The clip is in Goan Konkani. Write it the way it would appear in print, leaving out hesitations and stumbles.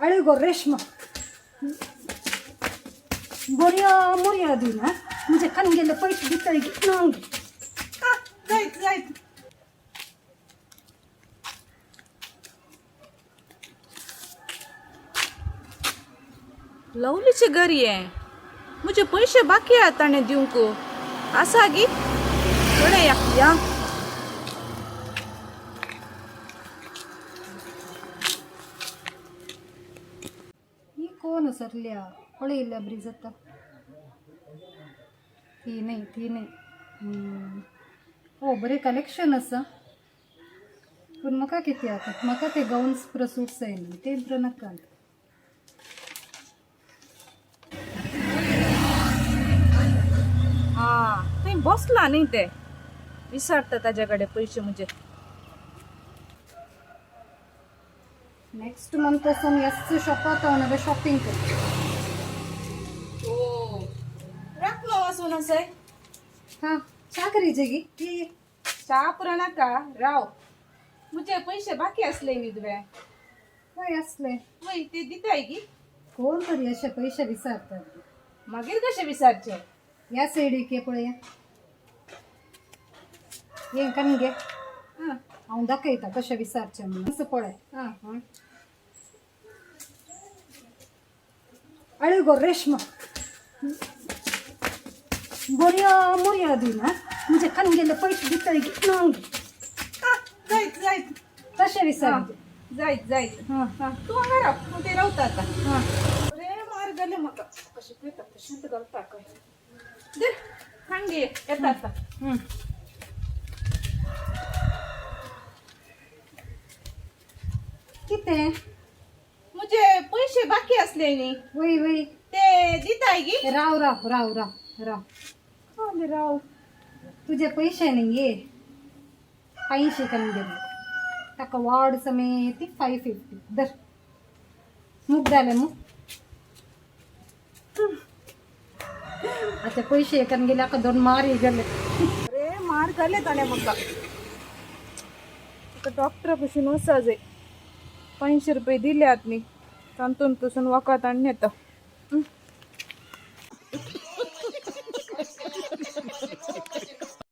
अळे गो रेश्मा, बऱ्या मोरया दिना म्हणजे खान गेले पैसे दितय ना. जायत जायत. लवलीचे घरी आहे, म्हजे पयशे बाकी आहा ताणें दिवंक आसा गी. पळया या. ही कोण सरल्या पळयल्या बरी जाता. ती नाही, ती नाही. हो, बरें कलेक्शन आसा, पूण म्हाका कितें आतां, म्हाका ते गावन्स पुरो सूट जायना, ते पुरो नाका. हा, थंय बसला न्ही ते विसारता ताज्या कडेन पयशे म्हजे. नेक्स्ट मंथ पासून ह्याच शॉपात हांव नवें शॉपिंग करता. ओ, राखलो वचून आसाय. हां, च्या करी जेगी ये ये. च्या पुरो नाका, राव. म्हजे पयशे बाकी आसले न्ही तुवें. वय आसले. वय, ते दिताय गी? कोण तरी अशे पयशे विसारतात. मागीर कशे विसारचे? ह्या सायडीक ये, पळया हें कन घे. आं. हांव दाखयता कशें विसारचें म्हणून. असो पळय. आं. अळे गो रेश्मा, बऱ्या मोरया दिना म्हणजे खान गेले पैसे दितय ना. जायत जायत. तशें विसारचें. जायत जायत. हां. हा, तूं हांगा राव, हांव ते रावता आतां. हां. बरें मार घाले म्हाका, कशें पळयता तशेंच घालता काय. दे खाण घे, येता आतां. कितें? म्हजे पयशे बाकी आसले न्ही. वय वय. ते दिताय गी? राव राव राव राव राव. आले राव. तुजे पयशे न्ही गे, 500 कन गेले, ताका वाड समेत 550 धर. मूग जालें मू. आतां पयशे कन गेले, आतां दोन मारी गेले. अरे, मार घाले ताणें म्हाका. ताका डॉक्टरा भशेन वचा जाय. 500 रुपये दिल्यात न्ही, तातूंत पसून वखद हाडून येता.